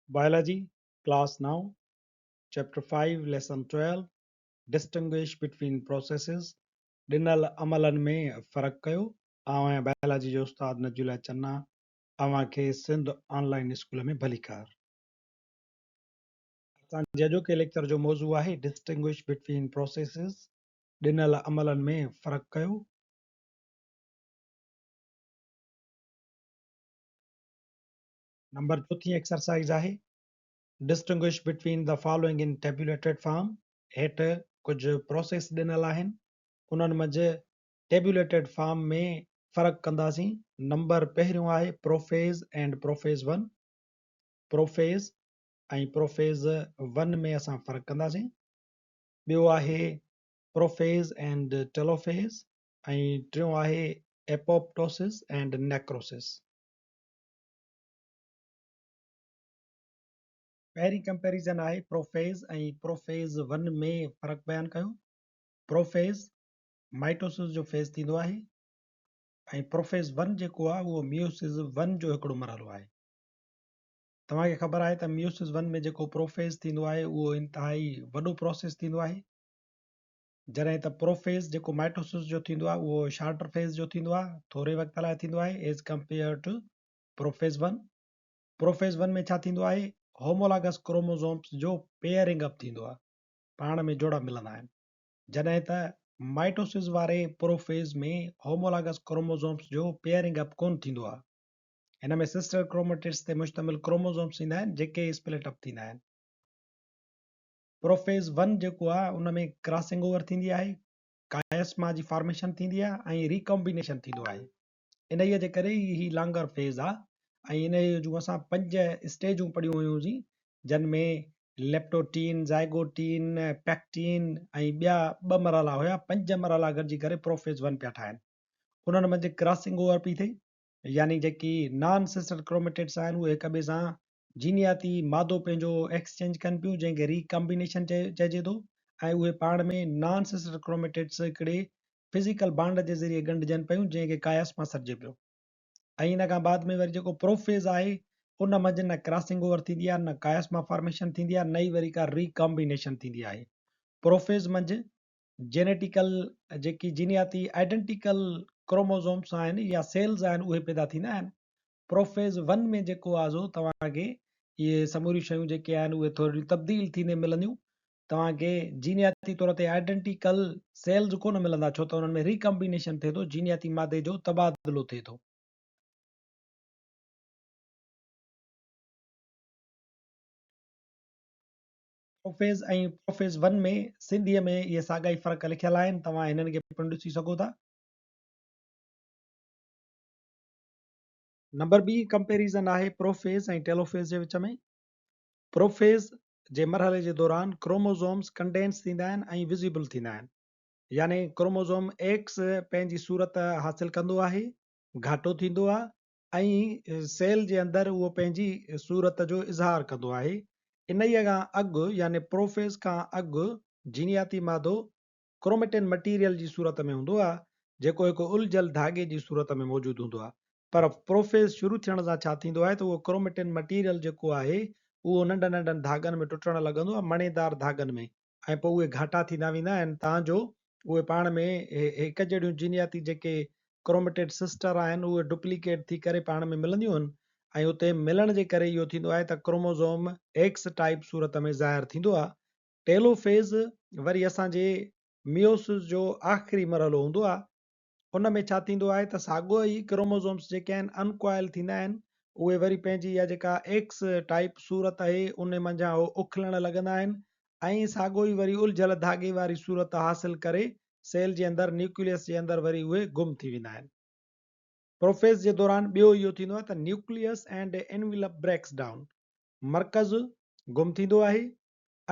Biology, Class 9, Chapter 5, Lesson 12, Distinguish Between Processes، ڏنل عملن ۾ فرق ڪيو. آئون آهيان بائلاجي جو استاد نجي الله چنا، اوهان کي سنڌ آن لائين اسڪول ۾ ڀليڪار. اسان جي اڄوڪي ليڪچر جو موضوع آهي Distinguish Between Processes، ڏنل عملن ۾ فرق ڪيو. نمبر چوٿين ايڪسرسائيز آهي Distinguish between the following in tabulated form هيٺ ڪجهه پروسيس ڏنل آهن انهن منجهه ٽيبيوليٽيڊ فارم ۾ فرق ڪنداسين نمبر پهريون آهي پروفيز اينڊ پروفيز ون پروفيز ۽ پروفيز ون ۾ اسان فرق ڪنداسين ٻيو آهي پروفيز اينڊ ٽيلوفيز ۽ ٽيون آهي ايپوپٽوسس اينڊ نيڪروسس. پهرين ڪمپيريزن آهي پروفيز ۽ پروفيز ون ۾ فرق بيان ڪيو. پروفيز مائٽوسس جو فيز ٿيندو آهي ۽ پروفيز ون جيڪو آهي اهو ميوسز ون جو هڪڙو مرحلو آهي. توهان کي خبر آهي ته ميوسز ون ۾ جيڪو پروفيز ٿيندو آهي اهو انتهائي وڏو پروسيس ٿيندو آهي جڏهن ته پروفيز جيڪو مائٽوسس جو ٿيندو آهي اهو شارٽر فيز جو ٿيندو آهي ٿوري وقت لاء ٿيندو آهي as compare to prophase one. Prophase one ۾ ڇا ٿيندو آهي؟ هومولاگس ڪروموزومز جو پيئرنگ اپ ٿيندو آهي، پاڻ ۾ جوڙا ملندا آهن. جڏهن ته مائٽوسز واري پروفيز ۾ هومولاگس ڪروموزومز جو پيئرنگ اپ ڪونه ٿيندو آهي. هن ۾ سسٽر ڪروميٽڊز تي مشتمل ڪروموزومز ايندا آهن جيڪي اسپلٽ اپ ٿيندا آهن. پروفيز ون جيڪو آهي ان ۾ ڪراسنگ اوور ٿيندي آهي، ڪائسما جي فارميشن ٿيندي آهي ۽ ريڪامبينيشن ٿيندو آهي. انهيء جي ڪري ئي هي لانگر فيز آ ۽ انهيء جون اسان پنج اسٽيجون پڙهيون هيون سين جن ۾ ليپٽوٽين، زائگوٽين، پيڪٽين ۽ ٻيا ٻه مرحلا هيا، پنج مرحلا گڏجي ڪري پروفيز ون پيا ٺاهن. انهن منجهه ڪراسنگ اوور پئي ٿئي يعني جيڪي نان سسٽر ڪروميٽڊس آهن اهي هڪ ٻئي سان جينياتي مادو پنهنجو ايڪسچينج ڪن پيون جنهن کي ري ڪمبينيشن چئجي ٿو ۽ اهي پاڻ ۾ نان سسٽر ڪروميٽڊس هڪڙي فزيڪل بانڊ جي ذريعي ڳنڍجن پيون جنهن کي ڪاياسما سڏجي پيو ۽ ان کان بعد ۾ وري جيڪو پروفيز آهي ان منجهه نه ڪراسنگ اوور ٿيندي آهي نه ڪاياسما فارميشن ٿيندي آهي نه ئي وري ڪا ري ڪامبينيشن ٿيندي آهي. پروفيز منجهه جينيٽيڪل جيڪي جينياتي آئيڊنٽيڪل ڪروموزومس آهن يا سيلز آهن اهي پيدا ٿيندا آهن. پروفيز ون ۾ جيڪو آهي سو توهان کي اهي سموريون شيون جيڪي آهن اهي ٿورڙيون تبديل ٿيندي ملنديون توهان کي جينياتي طور تي آئيڊنٽيڪل سيلز ڪونه ملندا ڇو ته انهن ۾ ريڪمبينيشن ٿئي ٿو، جينياتي مادي جو تبادلو ٿئي ٿو. پروفيز ۽ پروفيز ون ۾ سنڌيء ۾ اهي ساڳا ئي فرق لکيل آهن، توهان هنن کي پڻ ڏسي سگهو ٿا. نمبر ٻي ڪمپيريزن آهي پروفيز ۽ ٽيلوفيز جي وچ ۾. پروفيز جي مرحلي جي دوران ڪروموزومز ڪنڊينس ٿيندا آهن ۽ وزيبل ٿيندا آهن يعني ڪروموزوم ايڪس پنهنجي صورت حاصل ڪندو آهي، گهاٽو ٿيندو آهي ۽ سيل جي اندر اهو پنهنجي صورت جو اظهار ڪندو آهي. انهيء کان اڳ يعني پروفيز کان اڳ جينياتي مادو ڪروميٽن مٽيريل جي صورت ۾ هوندو آهي، جيڪو هڪ الجهيل ڌاڳي جي صورت ۾ موجود هوندو آهي. پر پروفيز شروع ٿيڻ سان ڇا ٿيندو آهي ته اهو ڪروميٽن مٽيريل جيڪو آهي اهو ننڍن ننڍن ڌاڳن ۾ ٽٽڻ لڳندو آهي، مڻيدار ڌاڳن ۾، ۽ پوء اهي گهاٽا ٿيندا ويندا آهن تان جو اهي پاڻ ۾ هڪ جهڙيون جينياتي جيڪي ڪروميٽيڊ سسٽر آهن اهي ڊپليڪيٽ ٿي ڪري پاڻ ۾ ملنديون آهن ۽ اتي ملڻ جي ڪري اهو ٿيندو آهي ته ڪروموزوم ايڪس ٽائيپ صورت ۾ ظاهر ٿيندو آهي. ٽيلوفيز وري اسان جي ميوسز جو آخري مرحلو هوندو آهي. ان ۾ ڇا ٿيندو آهي ته ساڳيو ئي ڪروموزومز جيڪي آهن ان ڪوائل ٿيندا آهن اهي وري پنهنجي اها جيڪا ايڪس ٽائيپ صورت آهي ان منجهان هو اکلڻ لڳندا آهن ۽ ساڳيو ئي وري الجهيل ڌاڳي واري صورت حاصل ڪري سيل جي اندر نيوڪليس جي اندر وري اهي گم ٿي ويندا آهن. پروفيز جي دوران ٻيو اهو ٿيندو آهي ته nucleus and envelope breaks down مرڪز گم ٿيندو آهي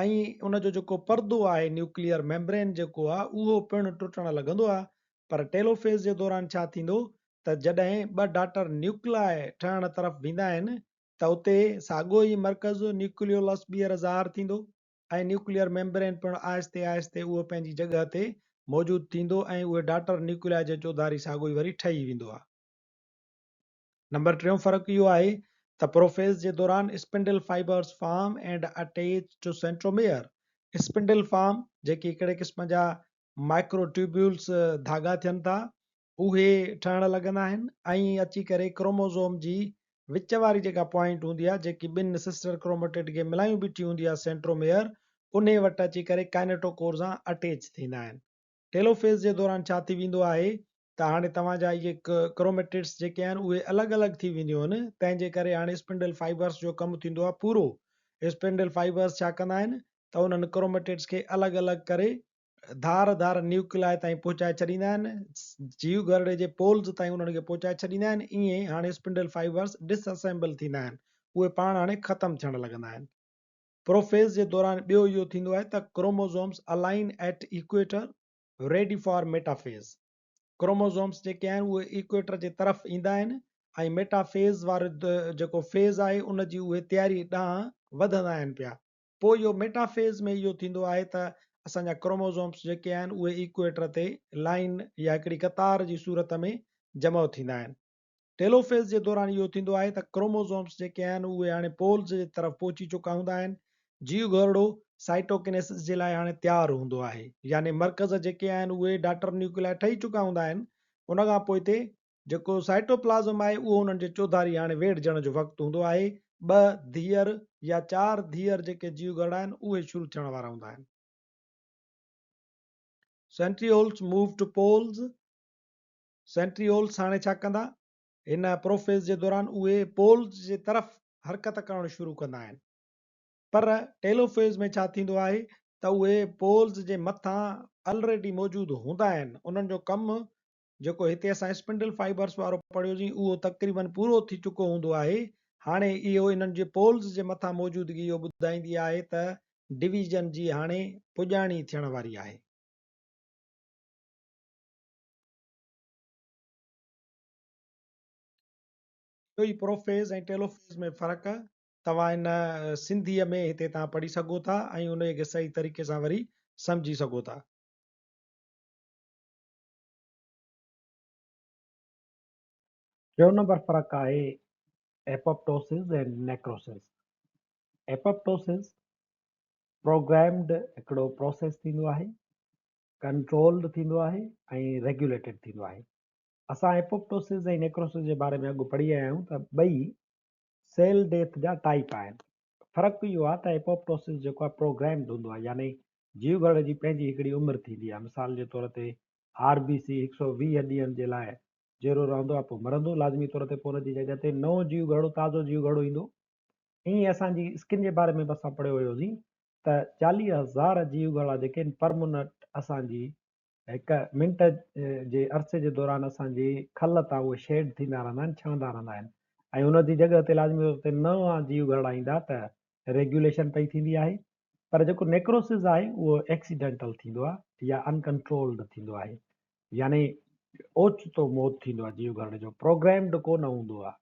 ۽ ان جو جيڪو پردو آهي نيوڪليئر ميمبرين جيڪو آهي اهو پڻ ٽٽڻ لڳندو آهي پر ٽيلوفيز جي دوران ڇا ٿيندو ته جڏهن ٻه ڊاٽر نيوڪلاء ٺهڻ طرف ويندا آهن ته اتي ساڳيو ئي مرڪز نيوڪليولس ٻيهر ظاهر ٿيندو ۽ نيوڪليئر ميمبرين پڻ آهستي آهستي اهو پنهنجي جڳهه تي موجود ٿيندو ۽ اهي ڊاٽر نيوڪلاء جي چوڌاري ساڳيو ئي وري ٺهي ويندو آهي. نمبر ٽيون فرق اهو آهي ته ته پروفيز جي دوران spindle fibres form and attach to centromere. Spindle form جيڪي هڪڙي قسم جا مائڪرو ٽيوبيولز ڌاڳا ٿين ٿا اهي ٺهڻ لڳندا آهن ۽ اچي ڪري ڪروموزوم جي وچ واري جيڪا پوائنٽ هوندي آهي جيڪي ٻن سسٽر ڪروميٽڊ کي ملايون بيٺي هوندي آهي سينٽروميئر انهي وٽ اچي ڪري ڪائنيٽوڪور سان اٽيچ ٿيندا آهن. ٽيلوفيز جي دوران ڇا ٿي ويندو آهي ته هاڻي توهان جا اهي ڪروميٽڊس جيڪي آهن اهي الڳ الڳ ٿي وينديون آهن تنهن جي ڪري هاڻي اسپنڊل فائبرس جو ڪم ٿيندو آهي پورو. اسپنڊل فائبرس ڇا ڪندا آهن ته انهن ڪروميٽڊس کي الڳ الڳ ڪري ڌار ڌار نيوڪلائي تائين پهچائي ڇڏيندا آهن، جيو گهرڙي جي پولز تائين انهن کي پهچائي ڇڏيندا آهن، ائين هاڻي اسپنڊل فائبرس ڊس اسيمبل ٿيندا آهن، اهي پاڻ هاڻي ختم ٿيڻ لڳندا آهن. پروفيز جي دوران ٻيو اهو ٿيندو آهي ته chromosomes align at equator ready for metaphase. Chromosomes جيڪي آهن اهي ايڪويٽر جي طرف ايندا آهن ۽ ميٽافيز وارو جيڪو فيز آهي ان جي اهي تياري ڏانهن وڌندا آهن پيا. پوء اهو ميٽافيز ۾ اهو ٿيندو آهي ته اسان جا ڪروموزومس جيڪي آهن اهي ايڪويٽر تي لائين يا هڪڙي قطار جي صورت ۾ جمع ٿيندا آهن. ٽيلوفيز جي دوران اهو ٿيندو آهي ته ڪروموزومز جيڪي آهن اهي هاڻي پولز جي طرف پهچي چڪا هوندا آهن. جيو گهرڙو سائٽوڪنيسس جي لاء هاڻي تيار هوندو آهي يعني مرڪز جيڪي آهن اهي ڊاٽر نيوڪليائي ٺهي چڪا هوندا آهن ان کان پوئتي جيڪو سائٽوپلازم آهي اهو انهن جي چوڌاري هاڻي ويڙهجڻ جو وقت هوندو آهي. ٻه ڌيئر يا چار ڌيئر جيڪي جيو گهرڙا آهن اهي شروع ٿيڻ وارا هوندا آهن. Centrioles move to poles. Centrioles هاڻي ڇا ڪندا؟ هن پروفيز جي دوران اهي پولز جي طرف حرڪت ڪرڻ شروع ڪندا آهن. پر ٽيلوفيز ۾ ڇا ٿيندو آهي ته اهي پولز جي مٿان الريڊي موجود هوندا آهن. انهن جو ڪم جيڪو هتي اسان اسپنڊل فائبرز وارو پڙهيوسين اهو تقريبن پورو ٿي چڪو هوندو آهي. هاڻي اهو انهن جي پولز جي مٿان موجودگي اهو ٻڌائيندي آهي ته ڊويزن جي هاڻي پڄاڻي ٿيڻ واري آهي. اهو ئي پروفيز ۽ ٽيلوفيز ۾ فرق توهان ان سنڌيء ۾ هتي تان پڙهي سگهو ٿا ۽ انهيء کي صحيح طريقي سان وري سمجهي سگهو ٿا. ٽيون نمبر فرق آهي ايپوپٽوسز ۽ نيڪروسز. ايپوپٽوسز پروگرامڊ هڪڙو پروسيس ٿيندو آهي. ڪنٽرولڊ ٿيندو آهي ۽ ريگيوليٽيڊ ٿيندو آهي. اسان ايپوپٽوسز ۽ نيڪروسز جي باري ۾ اڳ پڙهي آيا آهيون ته ٻئي سيل ڊيٿ جا ٽائيپ آهن. فرق اهو آهي ته ايپوپٽوسز جيڪو آهي پروگرامڊ هوندو آهي يعني جيوگهرڙي جي پنهنجي هڪڙي عمر ٿيندي آهي. مثال جي طور تي آر بي سي هڪ سؤ 20 ڏينهن جي لاء جيئرو رهندو آهي پوء مرندو لازمي طور تي پوء ان جي جڳهه تي نئون جيوگهرڙو تازو جيوگهرڙو ايندو. ائين اسان جي اسڪن جي باري ۾ به اسان پڙهيو هيوسين ته 40,000 جيوگهرڙا جيڪي آهن پر منٽ اسان جي هڪ منٽ جي عرصي جي دوران اسان جي کل تان اهي شيڊ ٿيندا رهندا آهن ڇڻندا رهندا آهن ۽ ان جي جڳهه تي لازمي طور تي نوان جيوگهرڙا ايندا ته ريگيوليشن پئي ٿيندي آهي پر جيڪو نيڪروسز آهي اهو ايڪسيڊنٽل ٿيندو آهي يا انڪنٽرولڊ ٿيندو آهي يعني اوچتو موت ٿيندو آهي جيوگهرڙي جو پروگرامڊ ڪو نه هوندو آهي.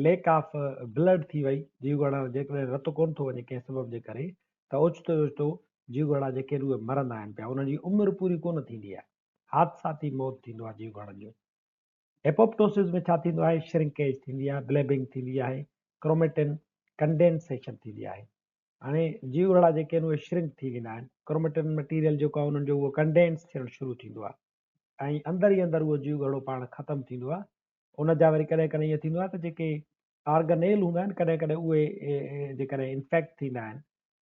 ليڪ آف بلڊ ٿي وئي، جيوگهرڙا جيڪڏهن رت ڪونه ٿو وڃي ڪنهن سبب جي ڪري ته اوچتو ئي اوچتو جيوگهرڙا جيڪي آهن اهي مرندا آهن پيا انهن جي عمر پوري ڪونه ٿيندي آهي حادثاتي موت ٿيندو آهي جيوگهرڙن جو. ايپوپٽوسز ۾ ڇا ٿيندو آهي شرنڪيج ٿيندي آهي بليبنگ ٿيندي آهي ڪروميٽن ڪنڊينسيشن ٿيندي آهي هاڻي جيوگهرڙا جيڪي آهن اهي شرنڪ ٿي ويندا آهن ڪروميٽن مٽيريل جيڪو آهي انهن جو اهو ڪنڊينس ٿيڻ شروع ٿيندو آهي ۽ اندر ئي اندر اهو جيوگهرڙو پاڻ ختم ٿيندو آهي ان جا وري ڪڏهن ڪڏهن ائين ٿيندو آهي ته جيڪي آرگنيل هوندا آهن ڪڏهن ڪڏهن اهي جيڪڏهن انفيڪٽ ٿيندا آهن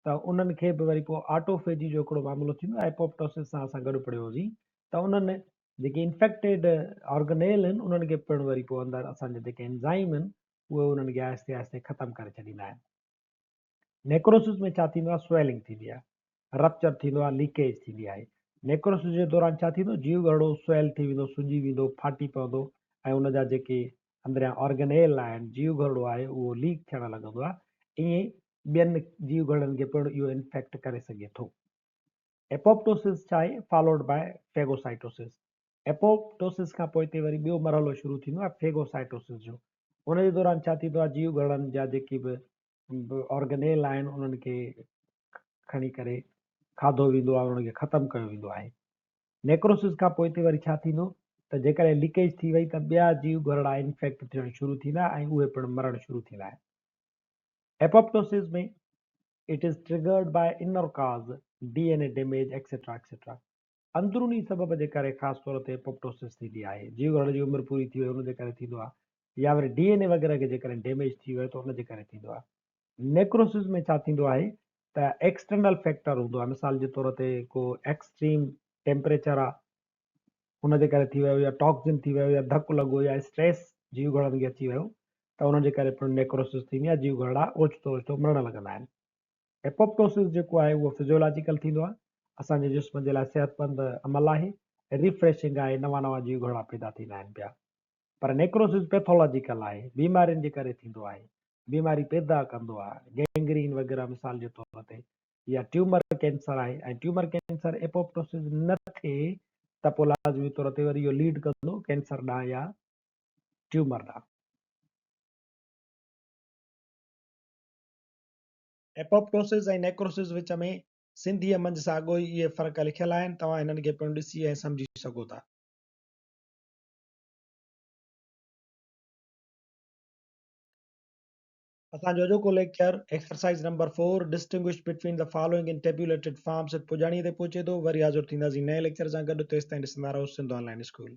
ته انهن کي به وري پوء آٽوفيجي جو هڪڙو معاملو ٿيندو آهي ايپوپٽوسس سان اسان گڏ پڙهيو هوسين ته انهن جيڪي انفيڪٽيڊ آرگنيل آهن انهن کي پڻ وري پوء اندر اسان جا جيڪي انزائم آهن اهي انهن کي آهستي آهستي ختم ڪري ڇڏيندا آهن. نيڪروسس ۾ ڇا ٿيندو آهي؟ سويلنگ ٿيندي آهي، رپچر ٿيندو آهي، ليڪيج ٿيندي آهي. نيڪروسس جي دوران ڇا ٿيندو؟ جيو گهرڙو سويل ٿي ويندو، سڄي ويندو، ڦاٽي پوندو ۽ ان جا جيڪي اندريان آرگنيل آهن، جيو گهرڙو آهي، اهو ليڪ ٿيڻ لڳندو آهي. ائين ٻين جيو گهرڙن کي پڻ اهو انفيڪٽ ڪري سگهي ٿو. ايپوپٽوسس ڇا آهي؟ فالوڊ باء فيگوسائٽوسس. ايپوپٽوسس کان پوئتي وري ٻيو مرحلو شروع ٿيندو آهي فيگوسائٽوسس جو. ان جي دوران ڇا ٿيندو آهي؟ جيو گهرڙن جا جيڪي به آرگنيل آهن انهن کي کڻي ڪري کاڌو ويندو آهي انهن کي ختم ڪيو ويندو آهي. نيڪروسس کان پوئتي وري ڇا ٿيندو ته جيڪڏهن ليڪيج ٿي وئي ته ٻيا جيو گهرڙا انفيڪٽ ٿيڻ شروع ٿيندا ۽ اهي پڻ مرڻ شروع ٿيندا آهن. Apoptosis ۾ it is triggered by inner cause, D N A damage etcetera etcetera. اندروني سبب جي ڪري خاص طور تي ايپوپٽوسس ٿيندي آهي. جيوگهرڙ جي عمر پوري ٿي وئي ان جي ڪري ٿيندو آهي يا وري ڊي اين اي وغيره کي جيڪڏهن ڊيميج ٿي ويو ته ان جي ڪري ٿيندو آهي. نيڪروسس ۾ ڇا ٿيندو آهي ته ايڪسٽرنل فيڪٽر هوندو آهي مثال جي طور تي ڪو ايڪسٽريم ٽيمپريچر آهي ان جي ڪري ٿي ويو يا ٽاڪزن ٿي ويو يا ڌڪ لڳو يا اسٽريس جيو گهرڙن کي اچي ويو ته انهن جي ڪري پڻ نيڪروسس ٿيندي آهي جيو گهرڙا اوچتو اوچتو مرڻ لڳندا آهن. ايپوپٽوسس جيڪو آهي اهو فزيولاجيڪل ٿيندو آهي اسان جي جسم جي لاء صحتمند عمل آهي ريفريشنگ آهي نوان نوان جيو گهرڙا پيدا ٿيندا آهن پيا پر نيڪروسس پيٿولاجيڪل آهي بيمارين جي ڪري ٿيندو آهي بيماري پيدا ڪندو آهي گينگرين وغيره مثال جي طور تي يا ٽيومر ڪينسر آهي ۽ ٽيومر ڪينسر ايپوپٽوسز نه ٿئي ته پوء لازمي طور تي وري اهو ليڊ ڪندو ڪينسر ڏانهن يا ٽيومر ڏانهن. ايپوپٽوسز ۽ نيڪروسز وچ ۾ سنڌيء منجهه ساڳيو ئي اهي فرق لکيل آهن، توهان هنن کي پڻ ڏسي ۽ سمجهي سگهو ٿا. اسان جو اڄوڪو lecture exercise number four distinguish between the following in tabulated forms پڄاڻيء تي پهچي ٿو. وري حاضر ٿينداسين نئين ليڪچر سان گڏ تيستائين ڏسندا رهو سنڌ آن لائين اسڪول.